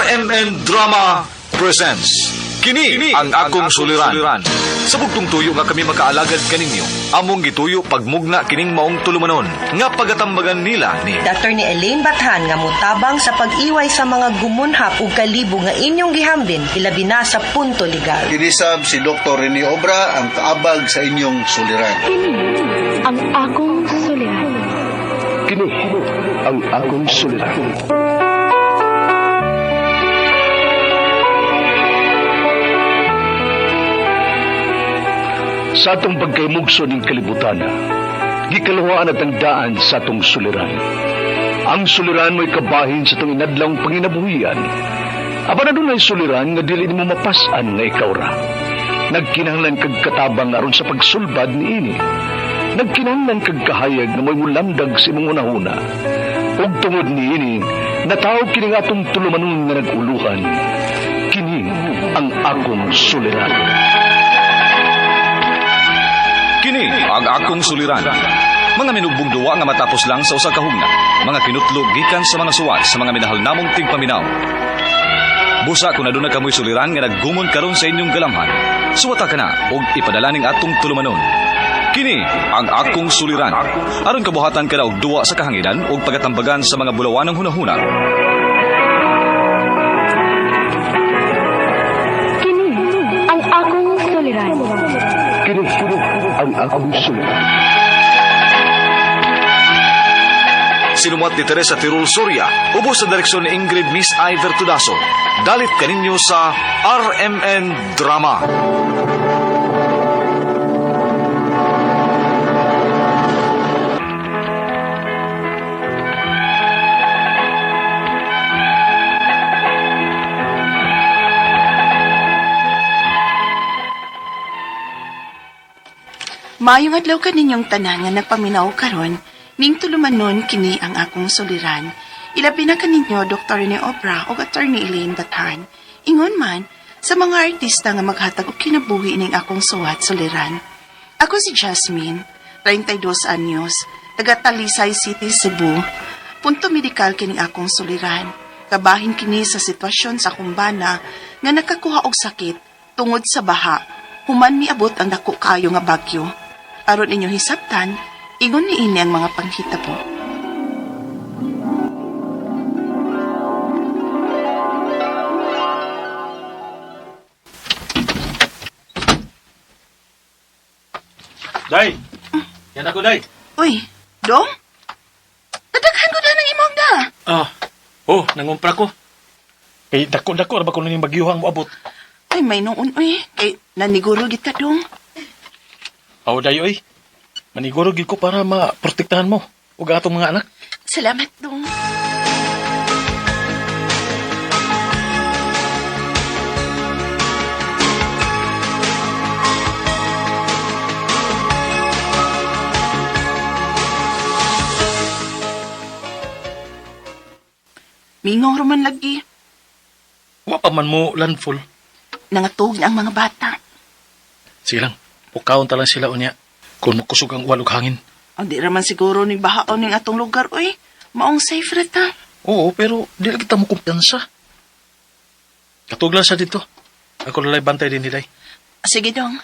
RMN Drama presents Kini ang akong suliran. Sa bugtong tuyo nga kami makaalagad kaninyo, among gituyo pagmugna kining maong tulumanon nga pagatambagan nila ni Attorney Elaine Bathan nga mutabang sa pag-iway sa mga gumunhap ug kalibo nga inyong gihambin ilabi na sa punto legal. Kinisab si Dr. Rene Obra ang kaabag sa inyong suliran. Kini ang akong suliran. Kini ang akong suliran. Sa atong pagkaymugso ning kalibutan, gikaluhaan at ang daan sa atong suliran. Ang suliran mo'y kabahin sa atong inadlawng panginabuhian. Apan adunay suliran nga dili nimo mapas-an nga ikaw ra. Nagkinahanglan kag katabang aron sa pagsulbad niini. Nagkinahanglan kag kahayag nga mo'y mulamdag sa imong hunahuna. Ug tungod niini, nataw kini nga atong tulumanon nga nag-uluhan. Kini ang akong suliran. Kini ang akong suliran. Mga minugbong duwa nga matapos lang sa usa ka hugna. Mga kinutlo gikan sa mga suwat sa mga minahal namong tigpaminaw. Busa kung aduna kamoy suliran nga naggumon karon sa inyong galamhan. Suwata ka na og ipadala ning atong tulumanon. Kini ang akong suliran. Aron kabuhatan ka na og duwa sa kahanginan ug pagatambagan sa mga bulawanong hunahuna. Kini ang akong suliran. Kini ang akong suliran. Sinumuat ni Teresa Tirul Soria, ubos sa direksyon ni Ingrid Miss Iver Tudaso. Dalit kaninyo sa RMN Drama. Maayong adlaw kaninyong tanan nga nagpaminaw karon, ning tulumanon kini ang akong suliran. Ilabi na kaninyo Dr. Rene Obra ug Attorney Elaine Bathan. Ingon man sa mga artista nga maghatag og kinabuhi ning akong suwat suliran. Ako si Jasmine, 32 anyos, taga Talisay City, Cebu. Punto medikal kining akong suliran. Kabahin kini sa sitwasyon sa kumbana nga nakakuha og sakit tungod sa baha. Human miabot ang dako kaayo nga bagyo. Aron inyong hisabtan, ingon niini ang mga panghitabo. Day! Yan ako, Day. Uy, dong? Nadaghan ko na ng imong da. Ah. Oh, nangumpra ko. Kay dako-dako ra ba kuno ning bagyuhang moabot. Ay, may noon, uy. Kay naniguro gid ka, dong. Aw, day oy. Maniguro gid ko para maprotektahan mo ug atong mga anak. Salamat, dong. Mingaw raman lagi. Wa pa man mo landfall. Nangatog na ang mga bata. Sige lang, pukawon ta lang sila unya. Kung makusog ang walog hangin. Ang di raman siguro ni bahaon ning atong lugar, uy. Maong safe ra ta. Oo, pero di lang kita mo kumpiyansa. Katuglan sa dito. Ako lalay bantay din ni Day. Sige, dong.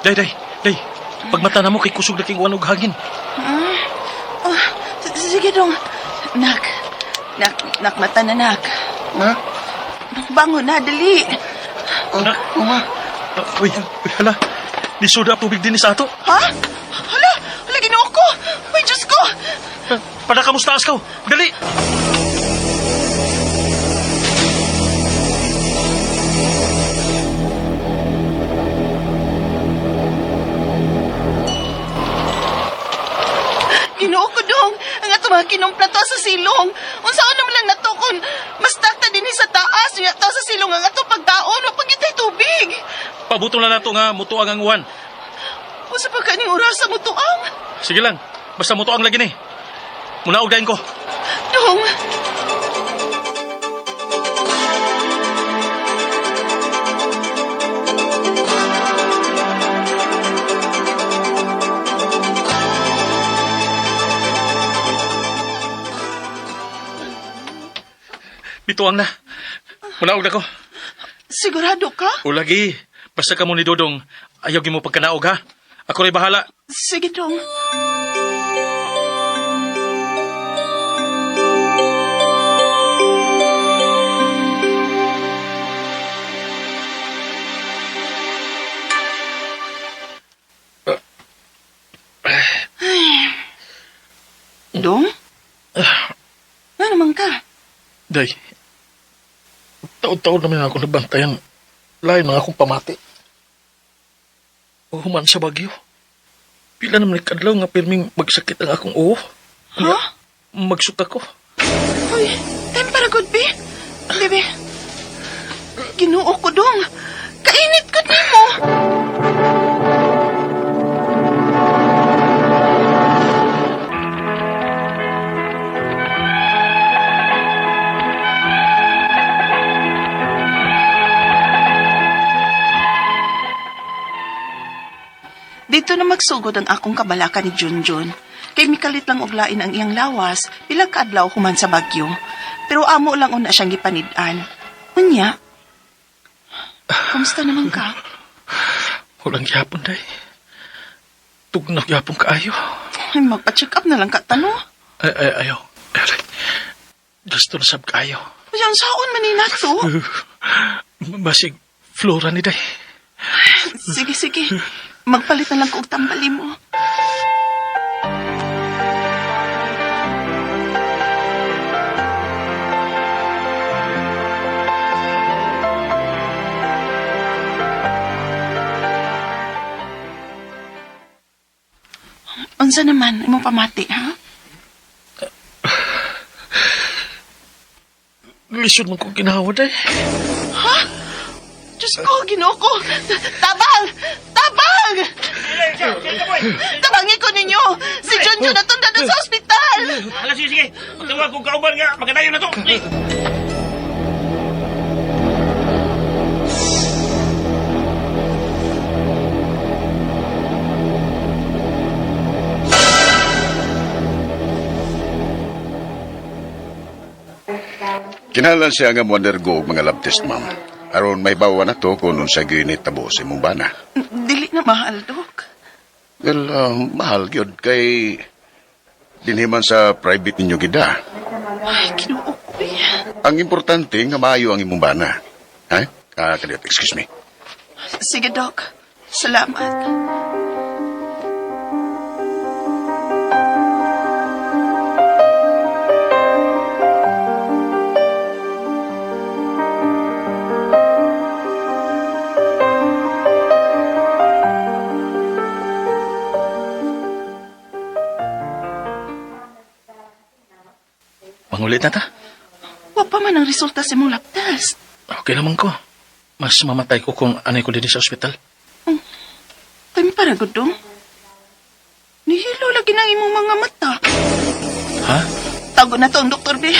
Day, day, day. Pagmata na mo kay kusog na kay walog hangin. Oh, sige, dong. Nak. Nak, nak mata na, nak. Ma? Bangon na, dali. Oh, Nak. oh, ma. Ah, uy, uy, hala. Lisuda tubig din sa ato. Ha? Hala, hala, ginoo ko. Ay, Diyos ko. Pada kamusta ka? Dali! Ginoo ko, dong. Ang ato mga kinumpla to sa silong. Unsaon naman lang nato kung mas takta din sa taas. Nga to sa silong ang ato pagkaon. O pagitay tubig. Pabuto na nato nga mutuang ang uwan. Unsa pa kaning orasa mo tuang? Sige lang. Basta mo ang lagi ni. Munaog dayon ko. Dong! Bituang na. Munaog na ko. Sigurado ka? O lagi, basta ka mo ni Dodong, ayaw mo pagkanaog ha. Ako rin bahala. Sige, Dong. Ay. Dong? Nga naman ka? Day, taon-taon naman ako nabantayan. Lain mga akong pamati. Human sa bagyo. Pila naman kadlaw nga pirming magsakit ang akong uo. Ha? Magsuka ko. Uy, time para good, be. Bebe. Ginoo ko, Dong. Kainit ko nimo. Dito na magsugod ang akong kabalaka ni Junjun. Kay mikalit lang og lain ang iyang lawas, pila ka adlaw human sa bagyo. Pero amo lang una siyang gipanid-an. Unya, kumusta naman ka? Walang gihapon, day. Tugnaw gihapon kaayo. Ay, magpa-check up na lang ka, tano. Ay, ay, ayaw. Ayaw, day. Gusto na sab kaayo. Uy, ang saon man ni nato. Basig, flora ni day. Sige, sige. Magpalit na lang ko og tambali mo. Unsa naman imong pamati, ha? Lisod man kong ginawa, day. Diyos ko, Ginoo ko! Tabang! Tabang! Tabangi ko ninyo! Si Junjun natunda doon sa ospital! Hala, sige, sige. Magtawag kong kauban nga. Magkatayo na to. Eh. Kinahanglan siya nga mo-undergo og mga lab test, ma'am. Aron may bawa na to kung unsa gyud ni tabo sa imong bana. Dili na mahal, Dok. Well, mahal gyud kay dinhi man sa private ninyo gida. Ay, Ginoo ko. Eh. Ang importante nga maayo ang imong bana. Ha? Ah, kadiyot, excuse me. Sige, Dok. Salamat. Mangulit na ta. Wa pa man ang resulta sa imong lab test. Okay naman ko. Mas mamatay ko kung anay ko din sa ospital. Time para gudong. Nihilo lagi ng imong mga mata. Ha? Tago na to ang Dr. B.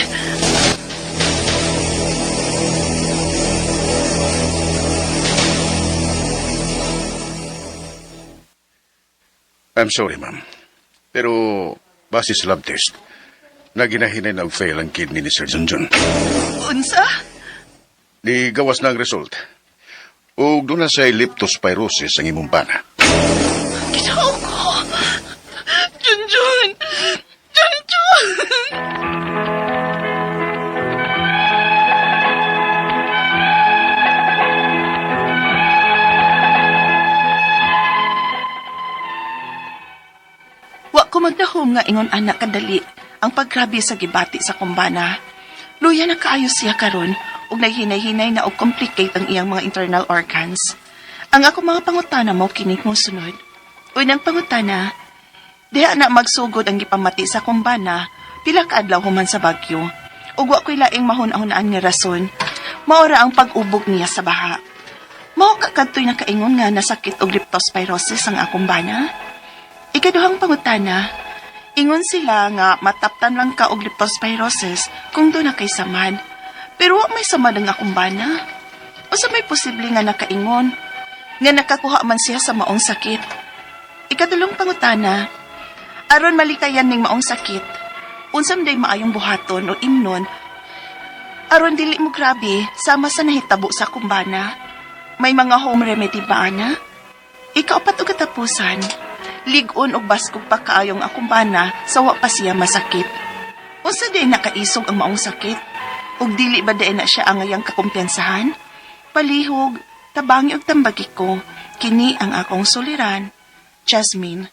I'm sorry, ma'am. Pero base sa lab test, naginahinay na fail ang kidney ni Sir Junjun. Unsa? Di gawas na ang result. Ug doon na sa leptospirosis ang imong bana. Ginoo ko. Junjun! Junjun! Wa ko magdahom nga ingon anak kadali ang paggrabe sa gibati sa kumbana. Luya na kaayo siya karon ug naghinay-hinay na og complicate ang iyang mga internal organs. Ang ako mga pangutana mo kini mo sunod. Unang pangutana, diha na magsugod ang gipamati sa kumbana, pila ka adlaw human sa bagyo. Ug wa ko'y laing mahun-ahunaan nga rason. Maora ang pag-ubog niya sa baha. Mao ka kadto'y nakaingon nga nasakit og leptospirosis ang akong bana? Ikaduhang pangutana, Ingon sila nga mataptan lang ka og leptospirosis kung duna kay samad. Pero wa may samad ang akong bana. Unsa may posible nga nakaingon nga nakakuha man siya sa maong sakit? Ikatulong pangutana, aron malikayan ning maong sakit, unsa man day maayong buhaton o imnon aron dili mo grabe sama sa nahitabo sa akong bana? May mga home remedy ba ana? Ikaupat og katapusan, lig-on og baskog pa kaayong akong bana sa wa pa siya masakit. Unsa day nakaisog ang maong sakit? Ug dili ba day na siya ang angayang kakumpiyansahan? Palihog, tabangi og tambagi ko. Kini ang akong suliran. Jasmine.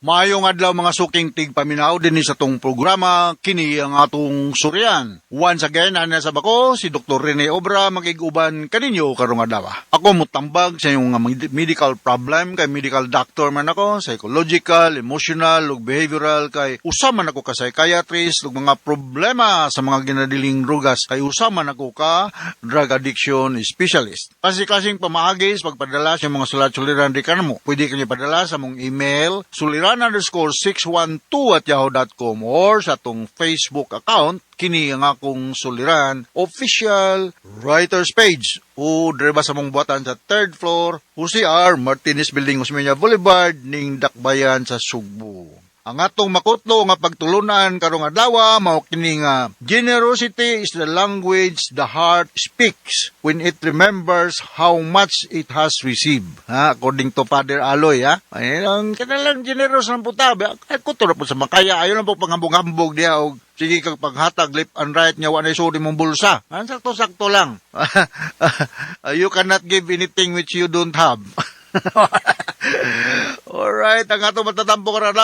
Maayong adlaw, mga suking tigpaminaw, dinhi sa atong programa, Kini ang Atong Suliran. Once again, ana sa bako si Dr. Rene Obra, makig-uban kaninyo karong adlaw. Ako mutambag sa inyong nga medical problem kay medical doctor man ako, psychological, emotional ug behavioral, kay usa man ako ka psychiatrist, ug mga problema sa mga ginadiling drugas kay usa man ako ka drug addiction specialist. Kasi-klaseng pamaagi sa pagpadala sa mga sulat suliran di kanamo. Pwede kanyo padala sa mong email suliran_612@yahoo.com or sa atong Facebook account, Kini ang Akong Suliran Official Writers Page, o dire ba sa mong buhatan sa third floor, Jose R. Martinez Building, Osmeña Boulevard, ning Dakbayan sa Sugbo. Ang atong makutlo nga pagtulunan karong adlaw mao kini nga generosity is the language the heart speaks when it remembers how much it has received. Ha, according to Father Aloy, ha. Ay, ang kanalang generous ng puta, ay kuto na po sa makaya, ayo lang po panghambog-hambog diha og sige kag paghatag left and right nga wa na isod imong bulsa. Ang sakto-sakto lang. You cannot give anything which you don't have. Alright, ang ato matatampo karon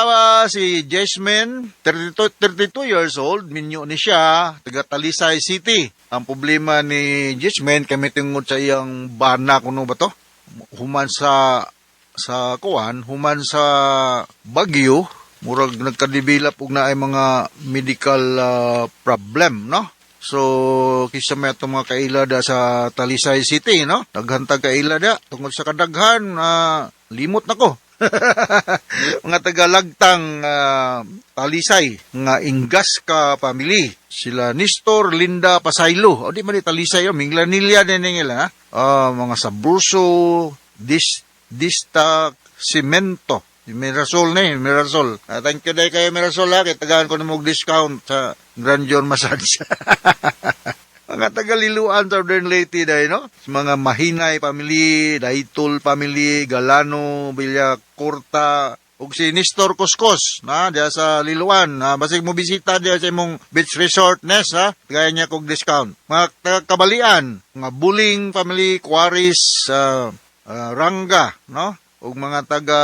si Jasmine, 32, 32 years old, minyo ni siya, taga Talisay City. Ang problema ni Jasmine kami tungod sa iyang bana kuno ba to? Human sa kuan, human sa bagyo, murag nagka-develop og naay mga medical problem, no? So, kisa may atong mga kaila da sa Talisay City, no? Daghan tag kaila da. Tungod sa kadaghan, limot na ko. Mga tagalagtang Talisay, mga Ingas ka family. Sila Nestor, Linda Pasaylo. O di man di Talisay, oh, Minglanilla din nila. Ha? Mga Sabruso, Dista, Cemento. Mirasol na eh, Mirasol. Thank you dahil kayo, Mirasol, ha. Kaya tagaan ko na mo discount sa Grandeur Massage. Mga taga-Liloan, Southern Leyte dahil, no? Mga Mahinay family, Daytol family, Galano, Villacorta, ug si Nestor Koskos, na, diya sa Liloan. Na, basig mo bisita diya sa imong beach resort, Nes, ha? Gaya niya kog discount. Mga taga-Kabalian, mga Buling family, Quaris, Ranga, no? Ug mga taga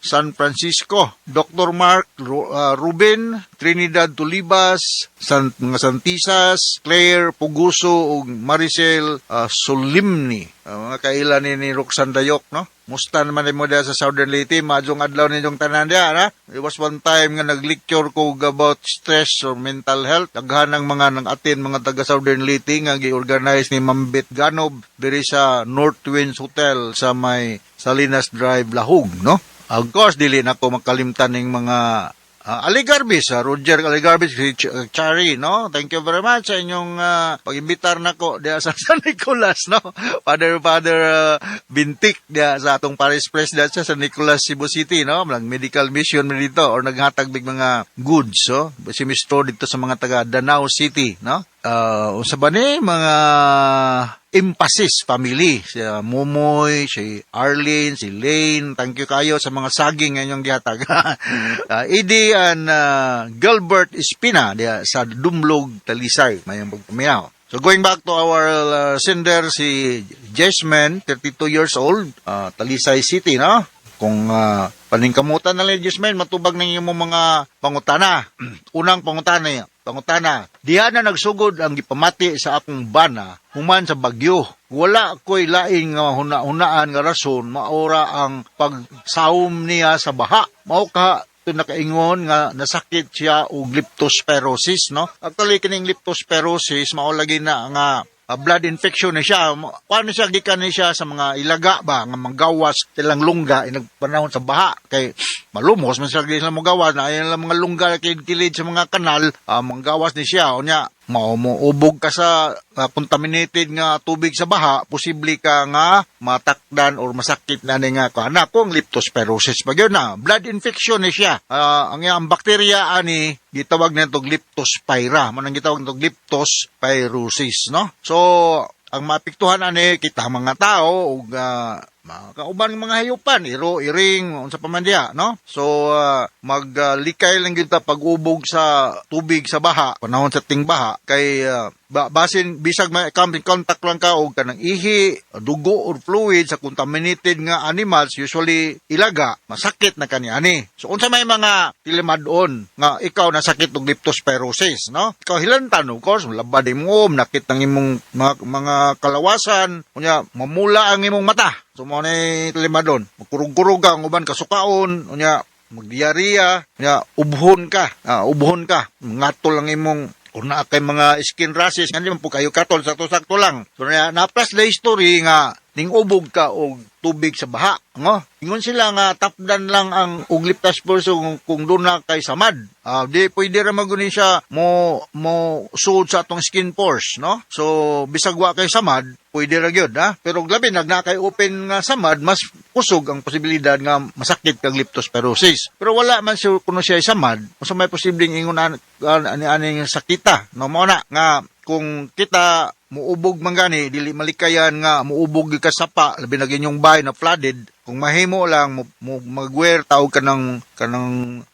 San Francisco, Dr. Mark Ruben, Trinidad Tulibas, mga Santisas, Claire Puguso ug Maricel Solimni. Mga kaila ni Roxanne Dayok, no? Musta naman mo diya sa Southern Leyte, maayong adlaw ninyong tanan diya, na? It was one time nga nag-lecture ko about stress or mental health. Daghan ng mga nang atin mga taga Southern Leyte nga gi-organize ni Mambit Ganob diri sa North Winds Hotel sa may Salinas Drive, Lahug, no? Of course, dili na ko makalimtan ng mga Aligarbis, Roger Aligarbis, si Chari, no? Thank you very much sa inyong pag-imbitar nako diya sa San Nicolas, no? Father Bintik diya sa atong Parish Priest diya sa San Nicolas, Cebu City, no? Nag medical mission man dito or naghatag big mga goods, so si Mr. dito sa mga taga Danao City, no? Unsa ba ni mga Emphasis family, si Momoy, si Arlene, si Lane, thank you kayo sa mga saging nga inyong gihatag. Eddie and Gilbert Espina diya sa Dumlog, Talisay, mayong pagpaminaw. So going back to our sender, si Jasmine, 32 years old, Talisay City, no? Kung paningkamutan na lang, Jasmine, matubag ng inyong mga pangutana. Unang pangutana, diha na nagsugod ang gipamati sa akong bana human sa bagyo. Wala ko'y laing nga huna-hunaan nga rason, maora ang pagsawom niya sa baha. Mao ka ito nakaingon nga nasakit siya og leptospirosis, no? Actually, kining leptospirosis mao lagi na nga Blood infection ni siya. Kuan ni siya, gikan ni siya sa mga ilaga ba nga manggawas silang lungga inag panahon sa baha kay malumos man sila sila mogawas na ayan lang mga lungga kilid sa mga kanal, manggawas ni siya. Unya mao mo ubog ka sa contaminated nga tubig sa baha, posible ka nga matakdan or masakit na ni nga kuan na kung leptospirosis pa gyud na blood infection ni siya. Ang bakterya ani gitawag nitong leptospira, man ang gitawag nitong leptospirosis, no? So ang maapektuhan ani kita mga tao ug mga kauban mga hayupan, iro, iring, unsa pa man diha, no? So maglikay lang gyud ta pag-ubog sa tubig sa baha panahon sa tingbaha kay basin bisag may come in contact lang ka og kanang ihi, dugo or fluid sa contaminated nga animals, usually ilaga, masakit na kani ani. So unsa may mga tilimad-on nga ikaw nasakit og leptospirosis, no? Ikaw hilantan, of course, labad imong nakit ang imong mga kalawasan, unya mamula ang imong mata. So mo ni tilimadon, magkurog-kurog ka, ang uban kasukaon, unya magdiarrhea, unya ubhon ka, ubhon ka, ngatol ang imong kung naa kay mga skin rashes, nga di man po kayo katol, sakto-sakto lang. So na plus the history nga ning ubog ka og tubig sa baha, no? Ingon sila nga tapdan lang ang og leptospirosis kung doon na kay samad. Di pwede ra maguni siya mo mo suod sa atong skin pores, no? So bisag wa kay samad, pwede ra gyud, ha? Pero labi nag na kay open nga samad, mas kusog ang posibilidad nga masakit kag leptospirosis. Pero wala man siya kuno siya samad, unsa may posibleng ingon ani ani sakita, no? Mo na nga kung kita muubog man gani, dili malikayan nga muubog ka sapa, labi na inyong bahay na flooded, kung mahimo lang mo magwear tawag kanang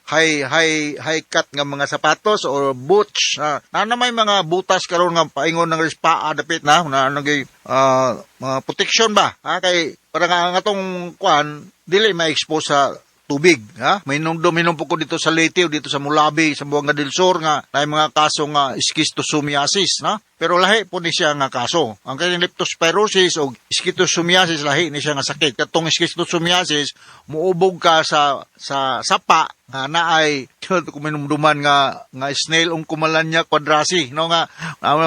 high high high cut nga mga sapatos or boots na may mga butas karon nga paingon ng paa dapit na na nagay mga protection ba, ha? Kay para nga ang atong kuan dili ma-expose sa tubig, ha? May minom po ko dito sa Leyte o dito sa Mulabi, sa Buanga del Sur nga naay mga kaso nga schistosomiasis, na? Pero lahi po ni siya nga kaso. Ang kanyang leptospirosis o schistosomiasis, lahi ni siya nga sakit. Katong schistosomiasis, muubog ka sa sapa nga naay kung minumduman nga nga snail Oncomelania quadrasi, no? Nga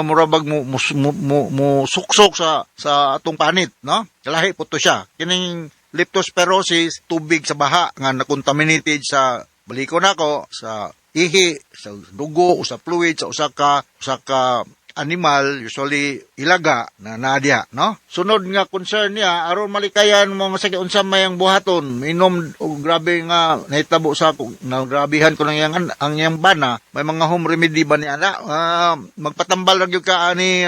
murabag mo suksok sa atong panit, no? Lahi po to siya. Kining leptospirosis, tubig sa baha nga na-contaminated sa baliko nako sa ihi, sa dugo o sa fluid sa usa ka animal, usually ilaga na nadia, no? Sunod nga concern niya, aron malikayan mo masakit, unsa may ang buhaton? Minom og grabe nga nahitabo sa ako, nagrabihan ko nang iyang ang iyang bana, may mga home remedy ba ni ana? Magpatambal ra gyud ka ani,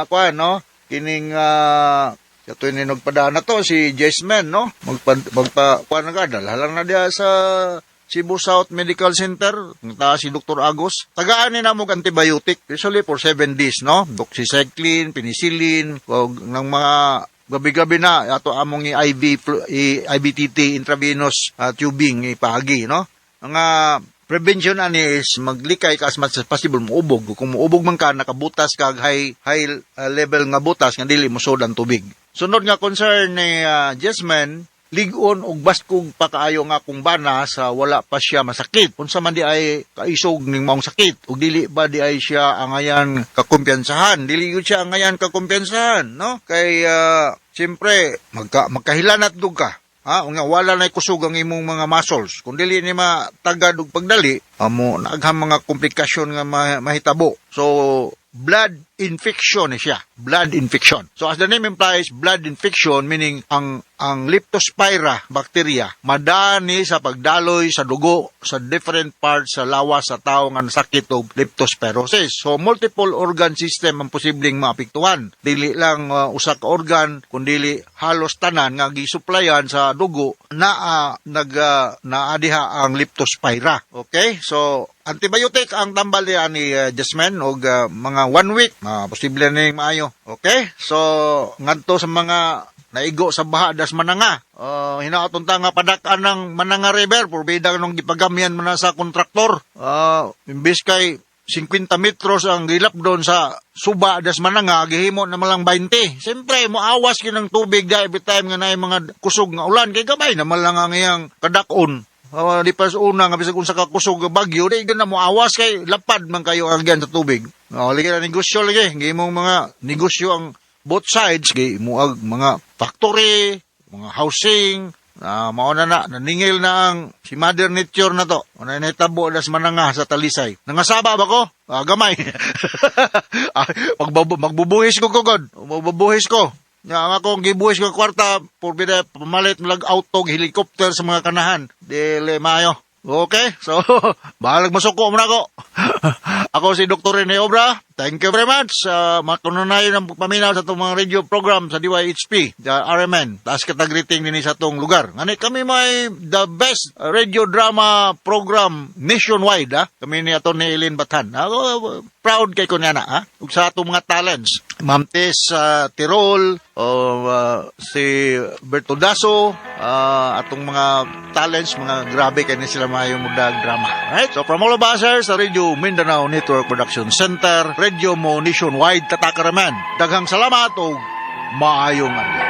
kuan, no? Kining kato ni nagpadana to si Jasmine, no? Magpa kuan na ka, dalha lang na diha sa Cebu South Medical Center, ta si Dr. Agos. Tagaan ni namo og antibiotic, usually for 7 days, no? Doxycycline, penicillin, og ng mga gabi-gabi na ato among i-IV i-IVTT, intravenous tubing ipaagi, no? Ang prevention ani is maglikay ka as much as possible muubog. Kung muubog man ka, nakabutas ka high high level nga butas nga dili mosud ang tubig. Sunod nga concern ni Jasmine, lig-on og baskog pa kaayo nga akong bana sa wala pa siya masakit. Unsa man di ay kaisog ning maong sakit ug dili ba di ay siya angayan kakumpiyansahan? Dili gyud siya angayan kakumpiyansahan, no? Kay siyempre magkahilanat dug ka. Ha, nga wala na kusog ang imong mga muscles. Kung dili ni matagad og pagdali, amo naghang mga komplikasyon nga mahitabo. So blood infection ni siya. Blood infection. So as the name implies, blood infection, meaning ang Leptospira bacteria madani sa pagdaloy sa dugo sa different parts sa lawas sa tao nga nasakit og leptospirosis. So multiple organ system ang posibleng maapektuhan. Dili lang usa ka organ kundili halos tanan nga gisuplayan sa dugo na nag naa diha ang Leptospira. Okay? So antibiotic ang tambal niya ni Jasmine og mga one week, posible na yung maayo. Okay? So ngadto sa mga naigo sa baha das Mananga. Hinaot unta nga padak-an ng Mananga River, porbida nung gipagamyan man na sa kontraktor. Imbis kay 50 metros ang gilap doon sa suba das Mananga, gihimo na malang 20. Siyempre, moawas gyud ng tubig da every time nga naay mga kusog nga ulan kay gamay na man lang ang iyang kadak-on. Oh, di pa sa una nga bisag unsa ka kusog nga bagyo, di gyud na mo awas kay lapad man kayo agyan sa tubig. Oh, lagi na negosyo lagi, gimong mga negosyo ang both sides kay muag mga factory, mga housing, na mao na na naningil na ang si Mother Nature na to. Una na tabo das mananga sa Talisay. Nangasaba ba ko? Ah, gamay. Ah, magbubuhis ko kugod. Magbubuhis ko. Nga ang akong gibuhis ko kwarta por bida pamalit malag auto helicopter sa mga kanahan. Dili maayo. Okay, so bahalag masuko mo na ako. Ako si Dr. Rene Obra. Thank you very much. Matununayon ang paminaw sa itong mga radio program sa DYHP, the RMN. Taas kita greeting din sa itong lugar. Ngani kami may the best radio drama program nationwide. Ha? Kami ni ato ni Eileen Bathan. Ako, proud kay ko niya na. Ha? Ug sa atong mga talents. Ma'am Tess Tirol, o si Berto Daso, atong mga talents, mga grabe kay ni sila maayo mudag drama. Alright? So from all of us here sa Radio Mindanao Network Production Center, Radio Mo Nationwide, tatakaraman. Daghang salamat o maayong adlaw.